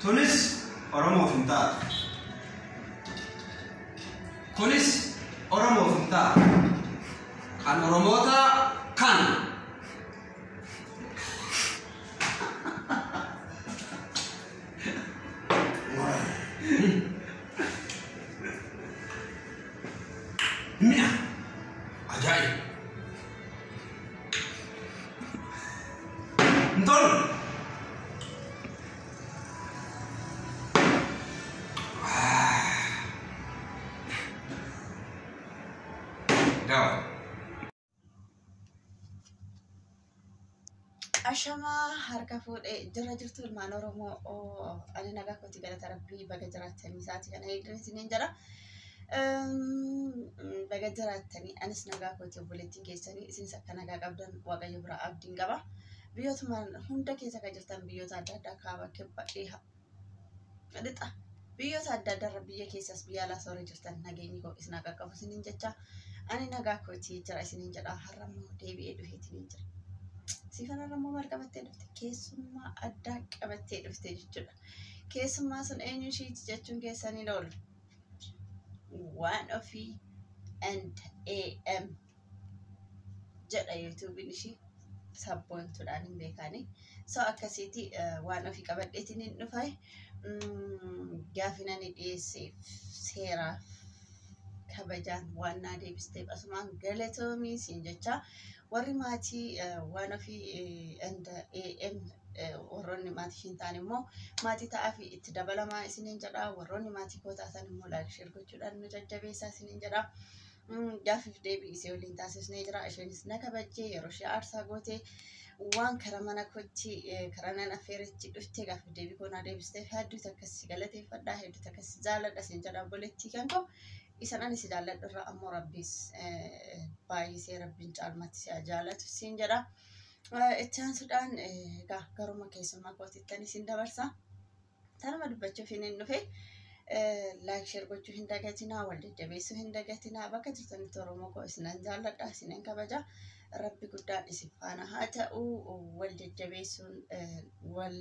Tunis Oromoof hin taatu. Kunis Oromoof hin taatu. Kan Oromoota kan. Mi'a. Ajaa'ib. Hin tolu. Dawa. Ashamaa harka fuudhee jira jirtu ilmaan Oromoo, ani nagaa kooti, galata Rabbii. Baga jiraattanii, isaatii kana eegdan isiniin jedha. Baga jiraattanii, anis nagaa kooti, obboleettiin keessanii, isinis akka nagaa qabdan Waaqayyo biraa abdiin qaba. Biyyootuma hunda keessa kan jirtan, biyyoota adda addaa, kaaba, kibba, dhiha, lixa, biyyoota adda addaa irra, biyya keessas biyya alaas warra jirtan, nageenyi koo isin haa qaqqabu isiniin jecha. Ani nagaa kootii jira isiniin jedha. Har'a immoo deebi'ee dhufeetiniin jira. Siifan har'a immoo maal qabattee dhufte? Keessummaa addaa qabattee dhufte jechuudha. Keessummaa sun eenyu ishiiti jechuun keessanii oolu. Waan Ofii and AM jedha YouTubeiin ishii, Sabboontuudhaan hin beekani. So akkasiiti, waan ofii qabadheetiin hin dhufe. Gaafii ani dhiyeesseef seeraaf kabajaan waan naa deebisteef asumaan galatoomii siin jecha. Warri maatii Waan Ofii and AM, warroonni maatii hin taane immoo maatii ta'aa fi itti dabalamaa isiniin jedha. Warroonni maatii koo taatan immoo like, share gochuudhaan nu jajjabeessaa isiniin jedha. Gaaffiif deebii isee waliin taasisnee jira. Isheenis na kabajjee, yeroo ishee aarsaa gootee waan kara mana kootti karaa nan affeeretti dhuftee gaaffiif deebii koo naa deebisteef hedduutu akkas galateeffadha. Hedduutu akkas jaaladha siin jedha, obboleettii kan koo. Isan ani si jaalladhu irraa ammoo Rabbiis baay'isee, Rabbiin caalmatti si jaalatu siin jedha. Itti aansuudhaan egaa garuma keessummaa kootiittan isin dabarsa. Tanuma dubbachuuf hin dhufe. Like, share gochuu hin dagatinaa, wal jajjabeessuu hin dagatinaa. Bakka jirtanitti Oromoo koo, isinan jaalladha, isinan kabaja. Rabbi guddaan isin faana haa ta'u. Wal jajjabeessuun, wal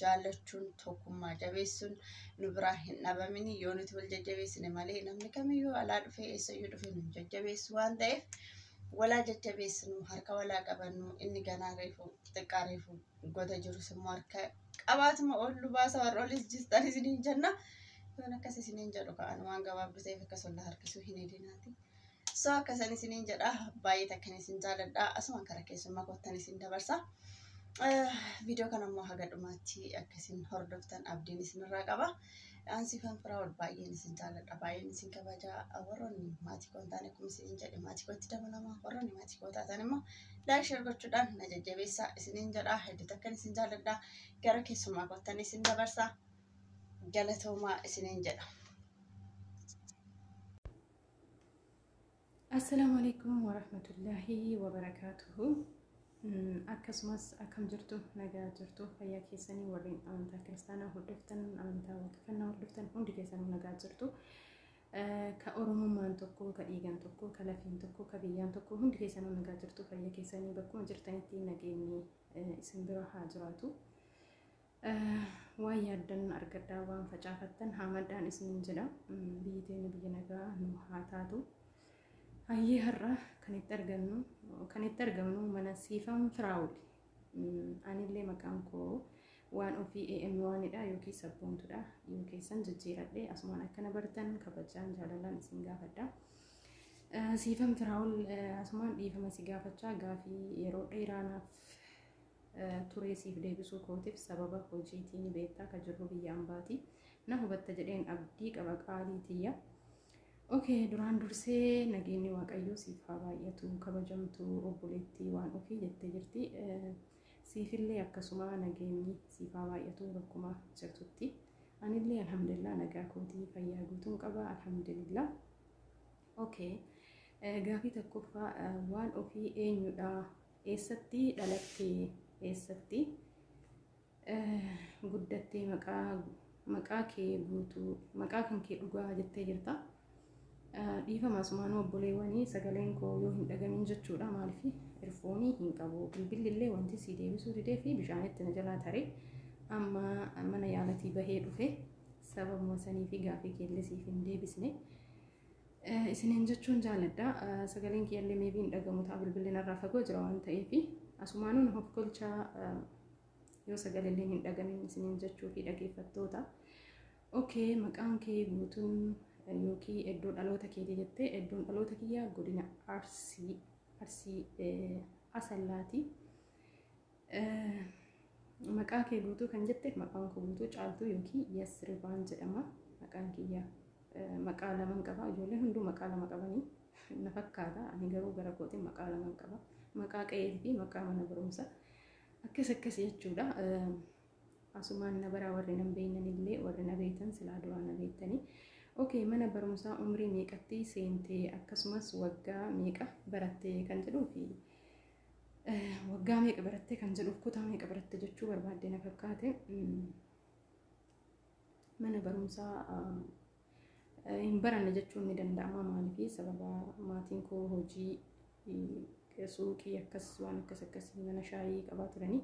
jaallachuun, tokkummaa jabeessuun nu biraa hin dhabamini. Yoo nuti wal jajjabeessine malee namni kamiyyuu alaa dhufee, eessayyuu dhufee nu jajjabeessu waan ta'eef, walaa jajjabeessinu, harka walaa qabannu. Inni ganaa reefu xiqqaa reefu goda jirus immoo harka qabaatuma ol nu baasa. Warra olis jirtan isiniin jenna. Yoon akkas isiniin jedhu ka'an waan gabaabduu ta'eef akkas ol harkisuu hin hedinaati. So akkasan isiniin jedha, baay'ee takkan isin jaaladha. Asumaan karaa keessummaa koottan isin dabarsa. Viidiyoo kana immoo haga dhumaatti akka isin hordoftan abdiin isinirraa qaba. Ansiifan Firaa'ol, baay'een isin jaaladha, baay'een isin kabaja. Warroonni maatii koo hin taane, akkuma isiniin jedhe, maatii kootti dabalama. Warroonni maatii koo taatan immoo like, share gochuudhaan na jajjabeessaa isiniin jedha. Hedduu takkan isin jaaladha. Gara keessummaa koottan isin dabarsa. Galatoomaa isiniin jedha. Assalaamu alaikum warahmatullaahi wabarakaatuhu. Akkasumas akkam jirtu? Nagaa jirtu? Fayyaa keessanii? Warreen amantaa kiristaanaa hordoftan, amantaa waaqeffannaa hordoftan, hundi keessanuu nagaa jirtu. Ka Oromummaan tokko, ka dhiigan tokko, ka lafeen tokko, ka biyyaan tokko, hundi keessanuu nagaa jirtu, fayyaa keessanii? Bakkuma jirtanitti nageenyi isin bira haa jiraatu. Waan yaaddan argadhaa, waan facaafattan haamadhaan isiniin jedha. Biyyi teenya biyya nagaa nu haa taatu. Hayyee, har'a kan itti argamnu mana Siifan Firaa'ol. Anillee maqaan koo Waan Ofii AM waanidha yookiin Sabboontudha. Yoo keessan jijjiiradhee asumaan akkana bartan kabajaan jaalalaan isin gaafadha. Siifan Firaa'ol, asumaan dhiifama si gaafachaa, gaafii yeroo dheeraa naaf turee siif deebisuu kootiif sababa hojiitiin beektaa ka jirru biyya ambaati. Na hubatta jedheen abdii qaba, qaalii tiyya. Okay, duraan dursee nageenyi Waaqayyoo siif haa baay'atu, kabajamtu obboleettii Waan Ofii jettee jirti. Siifillee akkasuma nageenyi siif haa baay'atu bakkuma jirtutti. Anillee alhamdulillah, nagaa kootii, fayyaa guutuun qaba, alhamdulillah. Okay, gaafii tokkoffaa, Waan Ofii eenyudha? Eessatti dhalatte? Eessatti guddattee? Maqaa kee guutuu, maqaa kan kee dhugaa jettee jirta. Dhiifama asumaan obboleewwanii, sagaleen koo yoo hin dhagamin jechuudha. Maaliif earphone hin qabu, bilbilli illee wanti si deebisuu didee fi bishaanitti na jalaa taree Amma mana yaalatii bahee dhufe sababuma sanii fi gaafii keellee siif hin deebisne. Isiniin jechuun jaaladha. Sagaleen kiyyallee maybe hin dhagamu ta'a, bilbilli narraa fagoo jira waan ta'eef asumaanuun of golchaa yoo sagaleen hin dhagamin isiniin jechuu fi dhaggeeffattoota. Okay, maqaan kee guutuun yookiin iddoo dhaloota keetii jettee, iddoon dhaloota kiyyaa godina Arsii Asallaati. Maqaa kee guutuu kan jette, maqaan koo guutuu Caaltuu yookiin Yasribaan jedhama. Maqaan kiyya maqaa laman qaba. Ijoolleen hunduu maqaa lama qabanii na fakkaata. Ani garuu gara kootiin maqaa laman qaba. Maqaa qe'ee fi maqaa mana barumsaa. Akkas akkas jechuudha. Asumaan na baraa warri nan beeynan illee, warri na beektan silaa duraan na beektanii. Okay, mana barumsaa umrii meeqatti seentee, akkasumas waggaa meeqa barattee kan jedhuu fi waggaa meeqa barattee kan jedhuuf kutaa meeqa baratte jechuu barbaadde na fakkaate. Mana barumsaa hin baranne jechuun ni danda'ama. Maaliif? Sababa maatiin koo hojii suuqii akkas waan akkas akkasii mana shaayii qabaa turanii,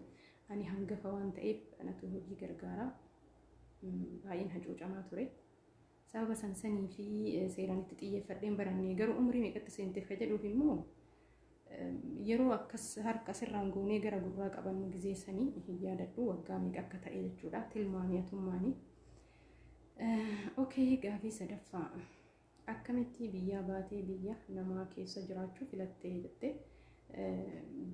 ani hangafa waan ta'eef anatu hojii gargaara, baay'een hacuucamaa ture. Sababa san sanii fi seeraan itti xiyyeeffadheen barannee. Garuu umrii meeqatti seenteef ka jedhuuf immoo yeroo akkas harka asirraan goonee gara gurraa qabannu gizee sanii hin yaadadhu waggaa meeqa akka ta'e jechuudha, tilmaamii atummaanii. Okay, gaafii sadaffaa. Akkamitti biyyaa baatee biyya namaa keessa jiraachuu filattee jettee,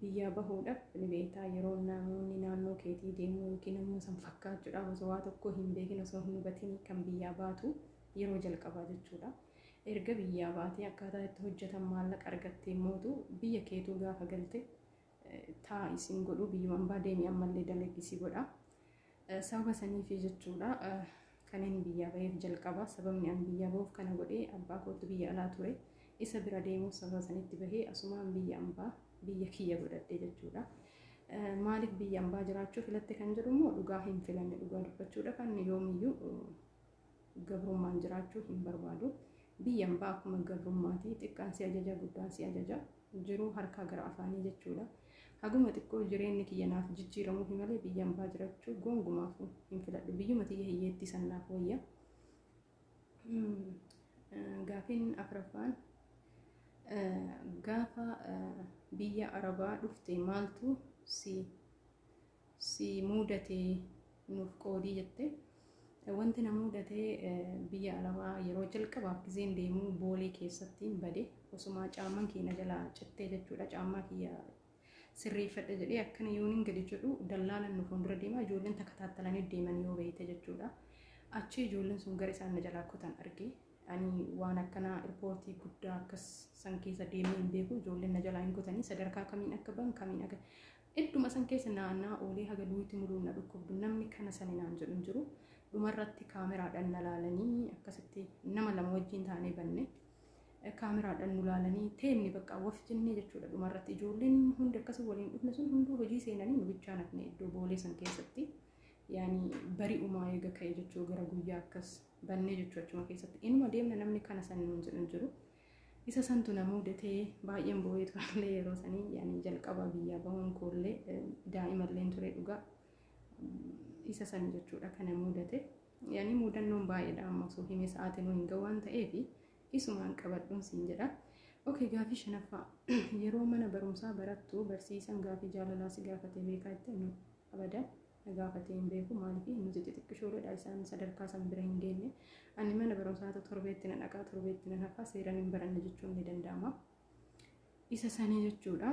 biyyaa bahuudhaaf ni beektaa, yeroo namoonni naannoo keetii deemuu yookiin namuma san fakkaachuudhaaf osoo waa tokko hin beekin, osoo hin hubatin kan biyyaa baatu yeroo jalqabaa jechuudha. Erga biyyaa baatee akkaataa itti hojjetan maallaqa argattee mootu biyya keetuu gaafa galte taa isin godhu biyyuma ambaa deemi ammallee dalagisii godha. Sababa saniifi jechuudha kan inni biyyaa baheef jalqaba. Sababni an biyyaa bahuuf kana godhee abbaa kootu biyya alaa ture. Isa bira deemuuf sababa sanitti bahee asumaan biyya ambaa biyya kiyya godhadhe jechuudha. Maaliif biyya ambaa jiraachuu filatte kan jedhu immoo dhugaa hin filanne. Dhugaa dubbachuudha kan yoomiyyuu gabrummaan jiraachuu hin barbaadu. Biyya ambaa akkuma gabrummaati, xiqqaan si ajaja, guddaan si ajaja, jiruu harkaa gara afaanii jechuudha. Haguma xiqqoo jireenyi kiyya naaf jijjiiramuuf malee biyya ambaa jiraachuu gongumaafuu hin filadhu. Biyyuma tiyya hiyyeettii san naaf wayya. Gaafiin afuraffaan, gaafa biyya Arabaa dhufte maaltu si mudate nuuf qoodii jette. Wanti na mudate, biyya Arabaa yeroo jalqabaaf gizeen deemuu Boolee keessatti hin bade. Osumaa caamman kiyya na jalaa cittee jechuudha. Caammaa kiyya sirreeffadha jedhee akkana yooniin gadi jedhu dallaalan nu fuuldura deema, ijoolleen takataattalanii deeman yoo beeyte jechuudha. Achi ijoolleen sun gara isaan na jalaa kutan arge. Ani waan akkanaa airportii guddaa akkas san keessa deemee hin beeku. Ijoolleen na jalaa hin kutanii, sadarkaa kamiin akka bahan kamiin akka idduma san keessa naannaa oolee haga duuti muluun na dhukkubdu namni kana sani naan jedhu hin jiru. Dhumarratti kaameraadhaan na laalanii, akkasitti nama lama wajjin taanee banne. Kaameraadhaan nu laalanii teenni bakka waf jennee jechuudha. Dhumarratti ijoolleen hundi akkasuma waliin dhufne sun hunduu hojii seenanii nu bichaan hafne iddoo Boolee san keessatti. Yaani bari'umaa eega ka'e jechuu gara guyyaa akkas bannee jechuu achuma keessatti inuma deemna, namni kana san nuun jedhu hin jiru. Isa santu na mudatee baay'een boo'ee turallee yeroo sanii, yaani jalqaba biyyaa bahuun koollee daa'imallee ture dhugaa. Isa san jechuudha kana mudate. Yaani mudannoon baay'eedha, amma osoo himee sa'aatiin hin ga'u waan ta'eef isumaan qabadhuun siin jedha. Okay, gaafii shanaffaa. Yeroo mana barumsaa barattu barsiisan gaafii jaalalaa si gaafatee beekaa jettee, nu abadan na gaafatee hin beeku. Maaliif? Nuti xixiqqishoodha, isaan sadarkaa san bira hin geenye. Ani mana barumsaa torbeetti na dhaqaa, torbeetti na hafaa, seeraan hin baranne jechuun ni danda'ama. Isa sanii jechuudha.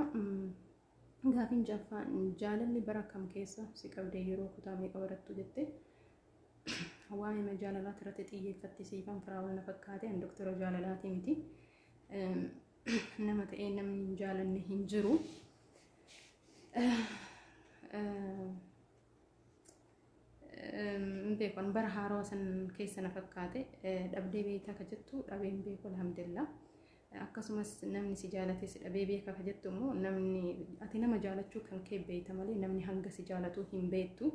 Gaafiin jaffaa, jaalalli bara kam keessa si qabdee, yeroo kutaa meeqa barattu jette. Waa'ee jaalalaa irratti xiyyeeffatti siifan Firaa'ol na fakkaate. Ani doktora jaalalaati miti. Nama ta'ee namni hin jaalanne hin jiru. Hin beeku, bara haarawaa san keessa na fakkaate. Dhabdee beektaa ka jettu, dhabee hin beeku, alhamdulillah. Akkasumas namni si jaalate si dhabee beeka ka jettu immoo, namni ati nama jaalachuu kan kee beekta malee namni hanga si jaalatu hin beektu.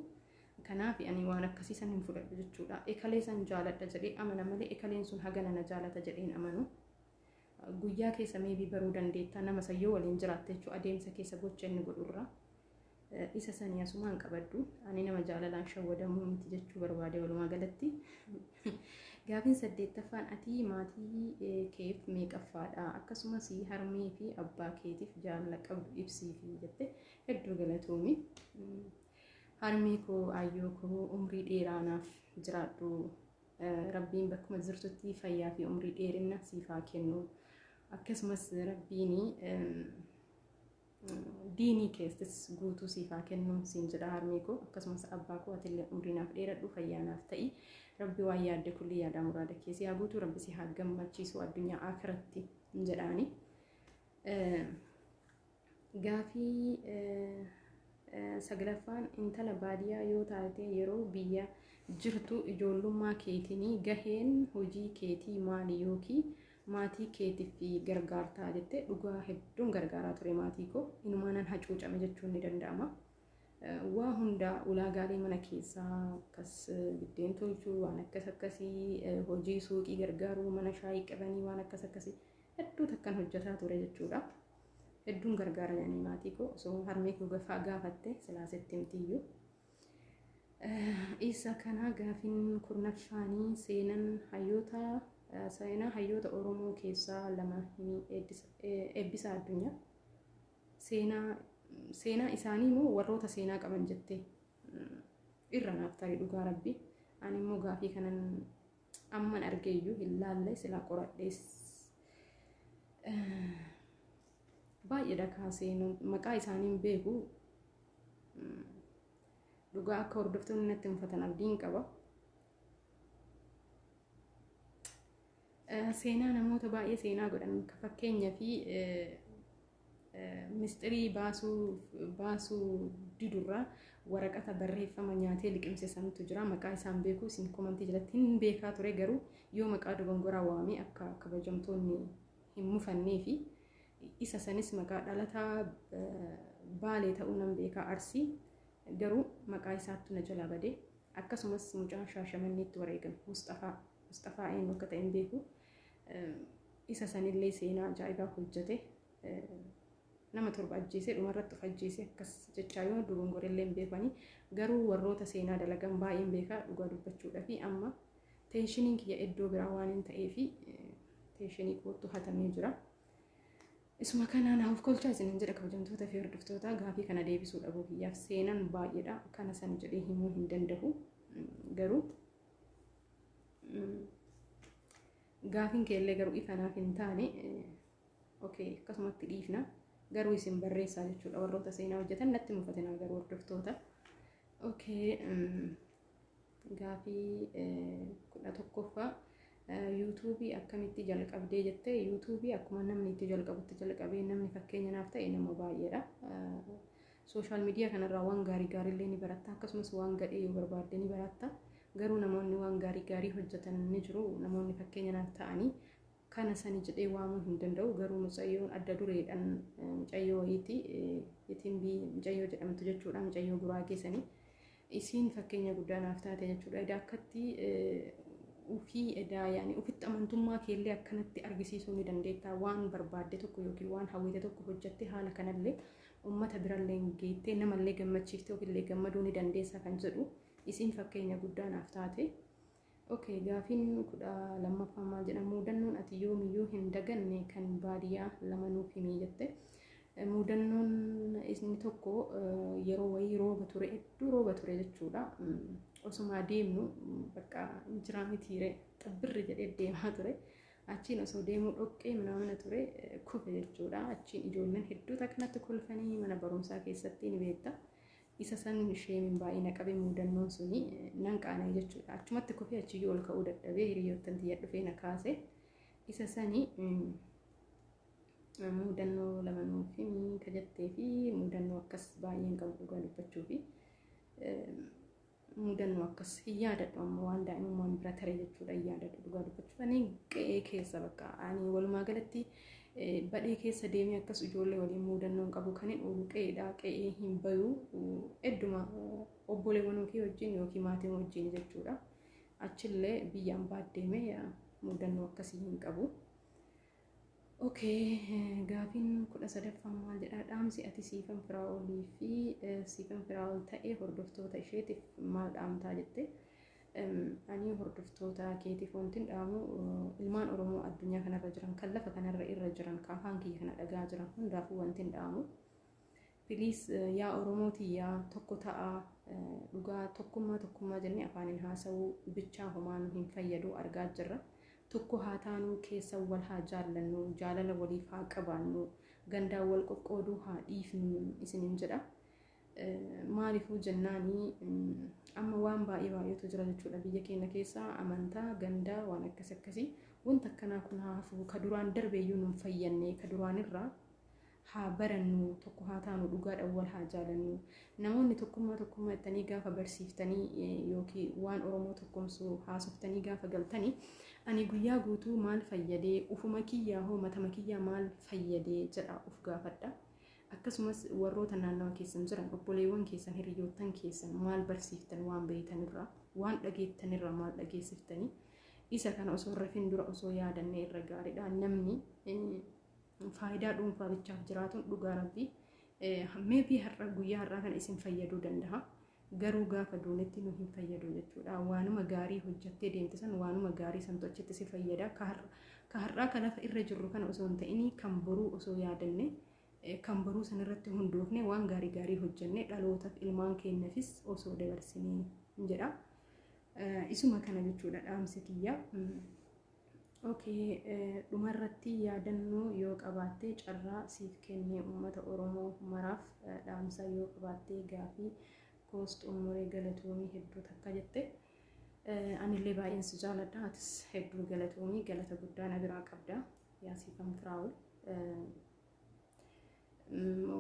Kanaaf ani waan akkasii san hin fudhadhu jechuudha. Ekalee san jaaladha jedhee amana malee ekaleen sun hagana na jaalata jedheen amanu. Guyyaa keessa maybe baruu dandeetta nama san yoo waliin jiraatte jechuudha, adeemsa keessa gocha inni godhurra. Isa sanii asumaan qabadhu. Ani nama jaalalaan shawwadamuu miti jechuu barbaade walumaa galatti. Gaafiin 8ffaan ati maatii keef meeqaffaadha? Akkasumas harmee fi abbaa keetiif jaalala qabdu ibsiifi jette. Hedduu galatoomi. Harmee koo, aayyoo koo, umrii dheeraa naaf jiraadhu. Rabbiin bakkuma jirtutti fayyaa fi umrii dheerina siif haa kennu. Akkasumas Rabbiin diinii keessas guutuu siif haa kennu siin jedha harmee koo. Akkasumas abbaa koo, atillee umrii naaf dheeradhu, fayyaa naaf ta'i. Rabbi waan yaadde kulli yaadaa muraada kee si haa guutuu, Rabbi si haa gammachiisu addunyaa akhiratti jedhaani. Gaafii 9ffaan intala baadiyyaa yoo taate yeroo biyya jirtu ijoollummaa keetiin gaheen hojii keetii maali yookiin maatii keetiif gargaartaa jette. Dhugaa hedduun gargaaraa ture maatii koo, inumaanan hacuucame jechuun ni danda'ama. Waa hunda, ulaagaalee mana keessaa akkas biddeen tolchuu, waan akkas akkasii, hojii suuqii gargaaruu, mana shaayii qabanii, waan akkas akkasii hedduu takkan hojjetaa ture jechuudha. Hedduun gargaara jedhanii maatii koo, osoo harmee koo gaafatte silaasetti mitiyyuu. Isa kana gaafiin 10ffaanii seenaa hayyoota Oromoo keessaa lama himi, Eebbisa Addunyaa. Seenaa isaanii moo warroota seenaa qaban jettee irra naaf tarii dhugaa Rabbi. Ani immoo gaafii kanan amman argeeyyuu hin laalle, silaa qoradhees baay'eedha kaasee maqaa isaanii hin beeku. Dhugaa akka hordoftoonni natti mufatan abdiin qaba. Seenaa namoota baay'ee seenaa godhan, fakkeenya fi mistirii baasuu didurraa waraqata barreeffama nyaatee liqimse santu jira. Maqaa isaan beeku, isin komantii jalatti hin beekaa ture, garuu yoo maqaa dogongoraa waamee akka kabajamtoonni hin mufannee fi isa sanis maqaa dhalataa Baalee ta'uu nan beekaa, Arsii, garuu maqaa isaattu na jalaa badee. Akkasumas mucaa Shaashamanneetti wareegame Musxafaa eenyu akka ta'e hin beeku, isa sanillee seenaa ajaa'ibaa hojjete, nama 7 ajjeesee dhumarratti of ajjeesee akkas jechaa, yoo dogongorellee hin beekani, garuu warroota seenaa dalagan baay'een beekaa dhugaa dubbachuudha. Fi amma tenshiniin kiyya iddoo biraa waan hin ta'eefi tenshinii kootu hatamee jira. Isuma kanaan hauf kolchaa isinin jedha kabajamtoota fi hordoftoota. Gaafii kana deebisuu dhabuu kiyyaaf, seenan baay'eedha, kana san jedhee himuu hin danda'u, garuu gaafiin keellee garuu ifa naaf hin taane. Okay, akkasumatti dhiifna, garuu isin barreessaa jechuudha warroota seenaa hojjetan, natti mufatinaa garuu hordoftoota. Okay, gaafii 11ffaa yuutuubii akkamitti jalqabdee jettee. Yuutuubii akkuma namni itti jalqabutti jalqabee. Namni fakkeenya naaf ta'e nama baay'eedha. Social media kanarraa waan gaarii gaariillee ni baratta, akkasumas waan gadhee yoo barbaadde ni baratta. Garuu namoonni waan gaarii gaarii hojjetan ni jiru. Namoonni fakkeenya naaf ta'anii kana sani jedhee waamuu hin danda'u. Garuu mucayyoon adda dureedhaan mucayyoo wayiiti, Yetimbii mucayyoo jedhamtu jechuudha. Mucayyoo Guraagee sanii. Isiin fakkeenya guddaa naaf taate jechuudha. Edaa akkatti ufii edaa yaani ufitti amantummaa keellee akkanatti argisiisuu ni dandeetta. Waan barbaadde tokko yookiin waan hawwite tokko hojjatte haala kanallee uummata birallee geettee namallee gammachiiftee ofillee gammaduu ni dandeessa kan jedhu isiin fakkeenya guddaa naaf taate. Okay, gaafiin 12ffaa maal jedha? Mudannoon ati yoomiyyuu hin daganne kan baadiyyaa lama nuuf himii jette. Mudannoon inni tokko yeroo wayii rooba ture, hedduu rooba ture jechuudha. Osuma deemnu bakka jiraa mitiire xabbirri jedhee deemaa ture. Achiin osoo deemuu dhoqqee minaamina ture, kufe jechuudha. Achiin ijoolleen hedduu takkanatti kolfanii, mana barumsaa keessatti ni beekta. Isa san sheemiin baay'ee na qabe, mudannoon suni nan qaana'e jechuudha. Achumatti kufee achiyyuu ol ka'uu dadhabee hiriyoottan tiyya dhufee na kaase. Isa sani mudannoo lama nuuf himi ka jettee fi mudannoo akkas baay'een qabu dhugaa dubbachuu fi mudannoo akkas hin yaadadhu amma, waan daa'imummaan bira tare jechuudha, hin yaadadhu dhugaa dubbachuuf. Ani qe'ee keessa bakka ani walumaa galatti badhee keessa deemee akkas ijoollee waliin mudannoon qabu, kan hin oolu qe'eedha, qe'ee hin bayu, hedduma obboleewwan kee wajjin yookiin maatii wajjin jechuudha. Achillee biyyaan baaddeemee mudannoo akkasii hin qabu. Okay, gaafiin 13ffaan maal jedhaa? Dhaamsi ati Siifan Firaa'olii fi Siifan Firaa'ol ta'ee hordoftoota isheetiif maal dhaamtaa jette? Ani hordoftoota keetiif wantin dhaamu, ilmaan Oromoo addunyaa kanarra jiran, kan lafa kanarra irra jiran, kan afaan kiyya kana dhagaa jiran hundaafuu wantin dhaamu, please yaa Oromoo tiyyaa, tokko ta'a. Dhugaa tokkummaa tokkummaa jennee afaaniin haasa'uu bichaa homaa nu hin fayyadu, argaa jirra. Tokko haa taanuu, keessa wal haa jaallannu, jaalala waliif haa qabaannu, gandaan wal qoqqooduu haa dhiifnu isiniin jedha. Maaliifuu jennaanii, amma waan baay'ee baay'eetu jira jechuudha biyya keenya keessa, amantaa, gandaa, waan akkas akkasii. Wanta akkanaa kun haa hafu. Ka duraan darbeeyyuu nun fayyanne, ka duraanirraa haa barannu. Tokko haa taanu, dhugaadhaan wal haa jaalannu. Namoonni tokkummaa tokkummaa jettanii gaafa barsiiftanii yookiin waan Oromoo tokkomsu haasoftanii gaafa galtanii, ani guyyaa guutuu maal fayyadee, ufuma kiyyaa hoo matama kiyyaa maal fayyadee jedha uf gaafadha. Akkasumas warroota naannawa keessan jiran, obboleewwan keessan, hiriyoottan keessan maal barsiiftan? Waan beektanirraa, waan dhageettanirraa maal dhageessiftanii? Isa kana osoo rafin dura osoo yaadannee irra gaariidha. Namni faayidaa dhuunfaa bichaaf jiraatuun, dhugaa rabbii, maybe har'a guyyaa har'aa kana isin fayyaduu danda'a. Garuu gaafa duunetti nu hin fayyadu jechuudha. Waanuma gaarii hojjattee deemte san, waanuma gaarii santu achitti si fayyada. Ka har'aa ka lafa irra jirru kana osoo hin ta'in, kan boruu osoo yaadanne, kan boruu san irratti hundoofne, waan gaarii gaarii hojjenne dhalootaaf, ilmaan keenyaafis osoo dabarsinee jedha. Isuma kana jechuudha dhaamsi kiyya. Okay, dhumarratti yaadannoo yoo qabaatte carraa siif kennee, uummata Oromoo maraaf dhaamsa yoo qabaatte, gaafii koos xumuree, galatoomii hedduu takka jette. Anillee baay'een si jaaladha. Atis hedduu galatoomii, galata guddaa na biraa qabda. Yaa Siifan Firaa'ol.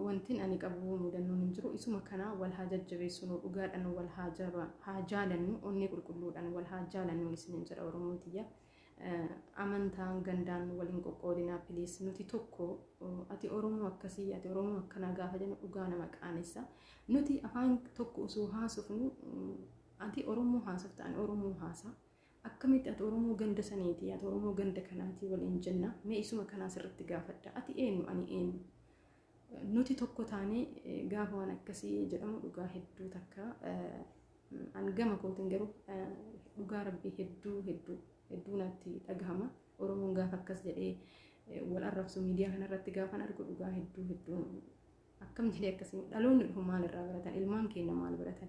Wantin ani qabu mudannoon hin jiru. Isuma kana, wal haa jajjabeessinu, dhugaadhaan wal haa jaalannu, onnee qulqulluudhaan wal haa jaalannu isinin jedha Oromootiyya. Amantaan gandaan waliin qoqqoodinaa please, nuti tokko. Ati Oromoo akkasii, ati Oromoo akkanaa gaafa jennu dhugaa nama qaanessa. Nuti afaan tokko osoo haasofnu, ati Oromoo haasofta, ani Oromoo haasa. Akkamitti ati Oromoo ganda saniiti, ati Oromoo ganda kanaati waliin jenna? Mee isuma kanaa sirritti gaafadha. Ati eenyu, ani eenyu? Nuti tokko taanee gaafa waan akkasii jedhamu, dhugaa hedduu takka an gama kootiin garuu dhugaa rabbii hedduu hedduu hedduu natti dhagahama. Oromoon gaafa akkas jedhee wal arrabsu miidiyaa kanarratti gaafan argu, dhugaa hedduu hedduu akkam jedhee akkasii, dhaloonni dhufu maal irraa baratan? Ilmaan keenya maal baratan?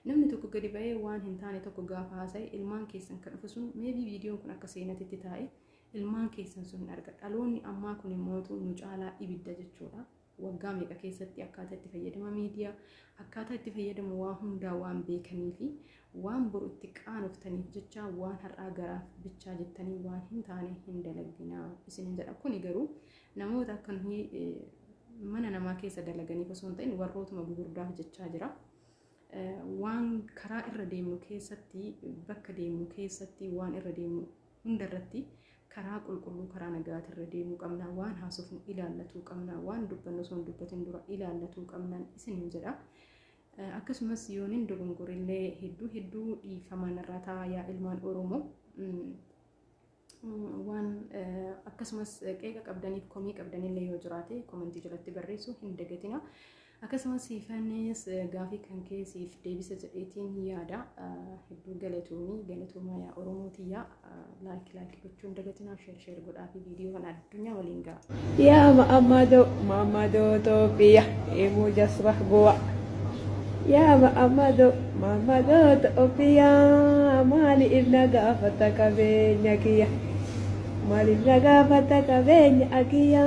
Namni tokko gadi ba'ee waan hin taane tokko gaafa haasa'e, ilmaan keessan kan dhufu sun, maybe viidiyoon kun akka seenatitti taa'e ilmaan keessan sun hin arga. Dhaloonni ammaa kun immoo nu caalaa ibidda jechuudha. Waggaa meeqa keessatti akkaataa itti fayyadama miidiyaa, akkaataa itti fayyadamu waa hundaa waan beekanii fi waan boru itti qaanoftaniif jecha, waan har'aa garaaf bichaa jettanii waan hin taane hin dalaginaa isin jedha. Kuni garuu namoota akka nuyi mana namaa keessa dalaganiif osoo hin ta'in, warrootuma gugurdaaf jechaa jira. Waan karaa irra deemnu keessatti, bakka deemnu keessatti, waan irra deemnu hundarratti karaa qulqulluu, karaa nagaati irra deemuu qabna. Waan haasofnu ilaallatuu qabna. Waan dubbannu osoo hin dubbatin dura ilaallatuu qabnaan isinin jedha. Akkasumas yoonin dogongorillee hedduu hedduu dhiifamaan irraa ta'a, yaa ilmaan Oromoo. Waan akkasumas qeeqa qabdaniif komii qabdanillee yoo jiraate komentii jalatti barreessuu hin dagatina. Akkasumas siifanis gaafii kan kee siif deebisa jedheetiin yaada. Hedduu galatoomii, galatoomaa yaa Oromootiyyaa. Like like gochuun dagatinaa, share share godhaa fi viidiyoo kana addunyaa waliin ga'a. يا محمد محمد توفيا إمو جسرح جوا يا محمد محمد توفيا مالي ابن غافتك بينك مالي ابن غافتك بينك يا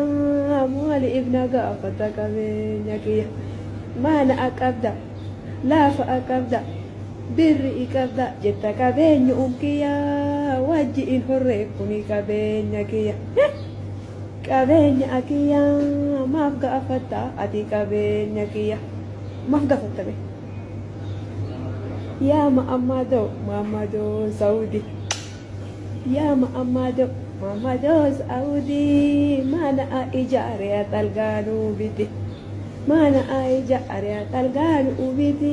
مالي ابن غافتك بينك ما أنا أكبدا لا فأكبدا birri qabda jetta, qabeenya umkiyya wajji in horreeffuni, qabeenya kiyya, qabeenya akiyya maaf gaafatta ati? Qabeenya kiyya maaf gaafattame? Yaa Muhammadoo Muhammadoo Saudi, yaa Muhammadoo Muhammadoo Saudi, mana ijaaree xalgaanuu biti, mana ijaaree xalgaanuu biti,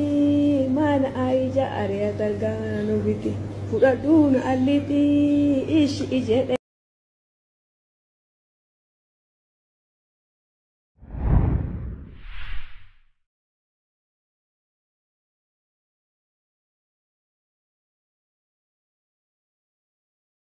mana ijaaree xalgaanuu biti, fudhadhuun alliti ishi ijedhe.